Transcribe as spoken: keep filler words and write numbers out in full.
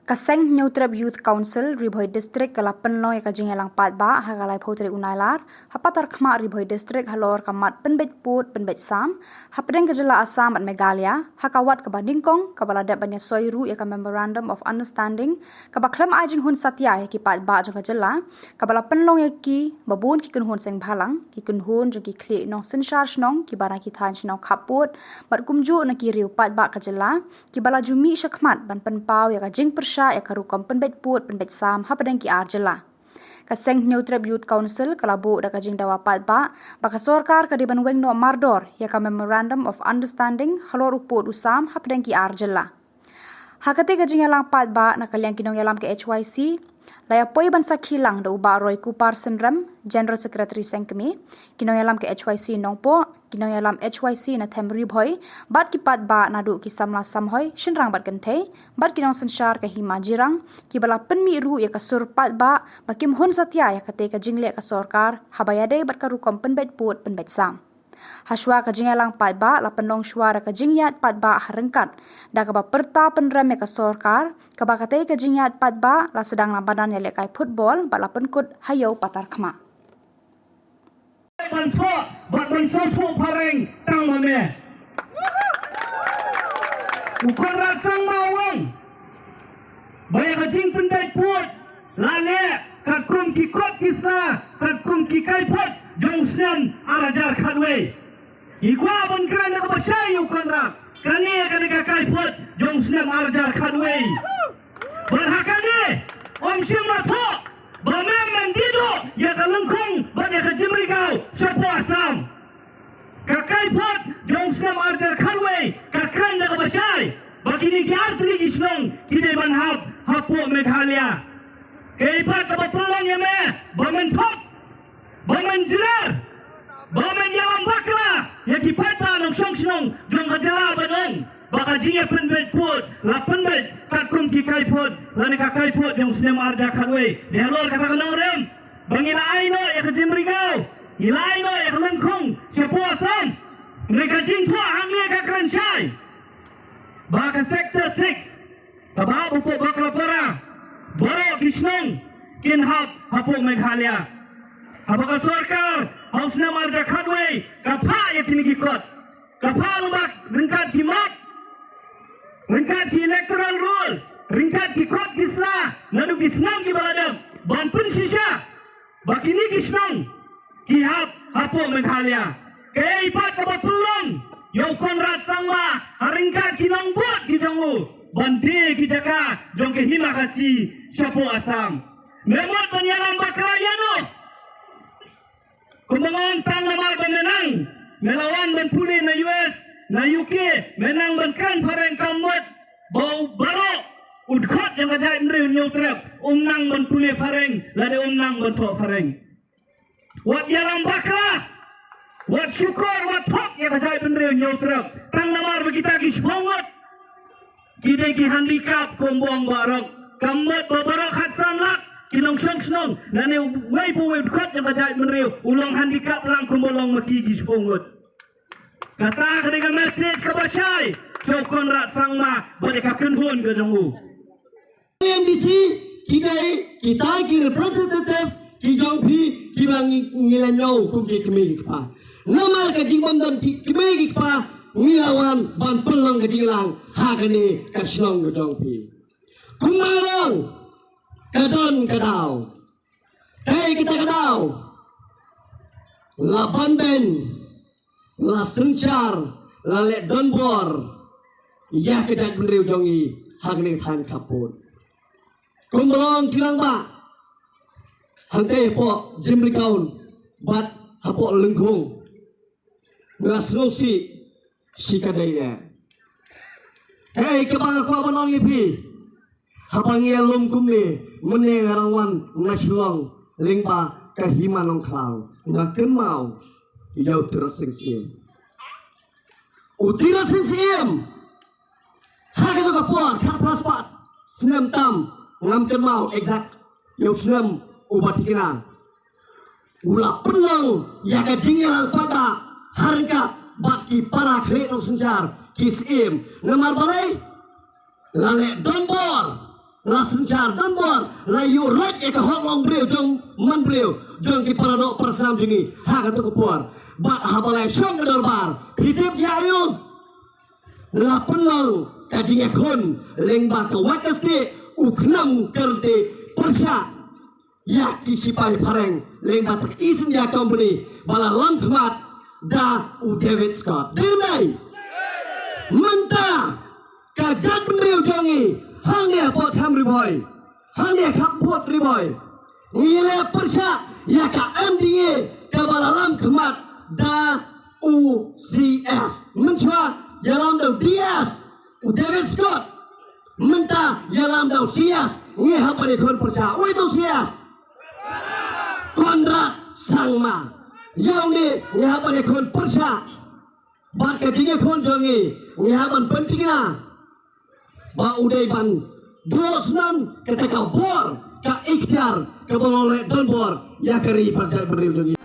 Ka Seng Hynñiewtrep Youth Council Ri Bhoi District ka la pynlong ïa ka jingïalang paidbah ha ka laiphew tarik u Nailar ha Patarkhmah, Ri Bhoi District, halor ka mat pynbeit pud pynbeit sam hapdeng ka jylla Assam bad Meghalaya, ha ka wat kaba nyngkong kaba la dep ban ïasoi ruh ïa ka Memorandum of Understanding kaba khlem ai jinghun satia ïa ki paidbah jong ka jylla, kaba la pynlong ïa ki ba bun ki kynhun seng bhalang, ki kynhun jong ki khlieh nongsynshar shnong kiba na ki thaiñ shnong khappud bad kumjuh na ki riew paidbah ka jylla, kiba la ju mih shakhmat ban pynpaw ïa ka jingpyrshah ïa ka rukom pynbeit pud pynbeit sam hapdeng ki ar jylla. Ka Seng Hynñiewtrep Youth Council ka la buh da ka jingdawa paidbah ba ka sorkar ka dei ban weng noh mardor ïa ka Memorandum of Understanding halor u pud u sam hapdeng ki ar jylla. Ha katei ka jingïalang paidbah, na ka liang ki nongïalam ka H Y C la ïapoi ban sakhi lang da u Bah Roy Kupar Synrem, General Secretary Seng Kmie, ki nongïalam ka H Y C Nongpoh, ki nongïalam H Y C na them Ri Bhoi, bad ki paidbah naduh ki samla samhoi, shynrang bad kynthei, bad ki nongsynshar ka Hima Jirang, kiba la pynmih ruh ïa ka sur paidbah ba kim hun satia ïa katei ka jingleh ka sorkar haba ïadei bad ka rukom pynbeit pud pynbeit sam. Hashwa ka jingïalang paidbah la pynlong shwa da ka jingïaid paidbah ha ryngkat da kaba pyrta pynrem ïa ka sorkar, kaba katei ka jingïaid paidbah la sdang na madan ïalehkai football bad la pynkut ha Ïew Patarkhmah. Ban thoh bad ban sngewthuh phareng tang ma me. U Conrad Sangma u ong ba ïa ka jingpynbeit pud la leh katkum ki kot ki sla, katkum ki kaiphod jong u snem ar hajar khatwei. Ngi kwah ban kren da kaba shai ïa u Conrad, kane, kane ka kaiphod jong u snem ar hajar khatwei. Bad ha kane ym shym la thoh ba me men dih duh ïa ka lyngkhung bad ïa ka Jymrigaw shapoh Assam. Ka kaiphod jong u snem ar hajar khatwei ka kren da kaba shai ba kine ki artylli ki shnong ki dei ban hap hapoh Meghalaya. Kaei pat kaba pynlong ïa me ba men thok, ba men jler, ba men ïalam bakla ïa ki paidbah nongshong shnong jong ka jylla ban ong ba ka jingïapynbeit pud la pynbeit katkum ki kaiphod lane ka kaiphod jong u snem ar hajar khatwei. Dei halor kata ka nongrim ba ngi la ai noh ïa ka Jymrigaw, ngi la ai noh ïa ka lyngkhung shapoh Assam. Hynrei ka jingthoh hangne ka kren shai ba ka Sector six kaba hap hapoh Bakrapara, baroh ki shnong kin hap hapoh Meghalaya. Haba ka sorkar ha u snem ar hajar khatwei ka phah ïa kine ki kot, ka phah lyngba ryngkat ki map, ryngkat ki electoral roll, ryngkat ki kot ki sla naduh ki snem kiba la dep ban pynshisha ba kine ki shnong ki hap hapoh Meghalaya. Kaei pat kaba pynlong ïa u Conrad Sangma ha ryngkat ki nongbud ki jong u ban die ki jaka jong ka Hima Khasi shapoh Assam? Me mut ban ïalam bakla ïano? Kumba nga ong, tang namar ba me nang, me la wan ban pule na U S, na U K, me nang ban kren phareng, kam mut ba u baroh u dkhot jong ka jaitbynriew Hynñiewtrep um nang ban pule phareng lane um nang ban thoh phareng. Wat ïalam bakla, wat shukor, wat thok ïa ka jaitbynriew Hynñiewtrep tang namar ba kita ki shiphew ngut ki dei ki handicap kumba ong baroh. Kam mut ba baroh khatsan lak ki nongshong shnong lane uwei pa uwei u dkhot jong ka jaitbynriew u long handicap lang kumba long ma ki ki shiphew ngut. Kata ka dei ka message kaba shai sha u Conrad Sangma bad ïa ka kynhun ka jong u. M D C ki dei kita ki representative ki jong phi kiba ngi, ngi la ñiew kum ki kmie ki kpa. Namar ka jingbym don ki kmie ki kpa ngi la wan ban pynlong ka jingïalang ha kane ka shnong ka jong phi. Kumba nga ong, ka don ka daw. Kaei kata ka daw? La banbeiñ, la synshar, la leh donbor ïa ka jaitbynriew jong ngi ha kane ka thaiñ khappud. Kumba long ki rangbah hangtei hapoh Jymrigaon bad hapoh Lyngkhung, la sngewsih shi ka dei eh. Hei, kaba nga kwah ban ong ïa phi, haba ngi ïalum kumne, mynne nga dang wan na Shillong lyngba ka Hima Nongkhlaw, nga kynmaw ïa u Tirot Sing Syiem. U Tirot Sing Syiem, ha kata ka por, khatphra spah snem tam, ngam kynmaw exact ïa u snem uba thikna, u la pynlong ïa ka jingïalang paidbah ha ryngkat bad ki para khlieh nongsynshar, ki syiem. Namar balei? La leh donbor la synshar donbor, la ïuh rek ïa ka hok long briew jong man briew, jong ki paradoh parasnam jong ngi ha kato ka por. Bad haba la shong ka dorbar, phi tip ïa u, la pynlong ka jingïakhun lyngba ka wait ka stieh, u KHNAM ka rynti pyrshah ïa ki sipai phareng lyngba ka East India Company ba la lam khmat da u David Scott. Dei ne em? Mynta ka jaitbynriew jong ngi hangne hapoh Kham Ri Bhoi, hangne hapoh Ri Bhoi, ngi la pyrshah ïa ka M D A kaba la lam khmat da u C S. Mynshuwa ïalam da u D S, u David Scott. Mynta ïalam da u C S. Ngi hap ban ïakhun pyrshah. Uei u C S? Conrad Sangma. Ïa une ngi hap ban ïakhun pyrshah. Bad ka jingïakhun jong ngi, ngi hap ban pyntikna ba u dei ban duh syndon kata ka bor, ka ikhtiar kaba u la leh donbor ïa ka ri bad jaitbynriew jong ngi.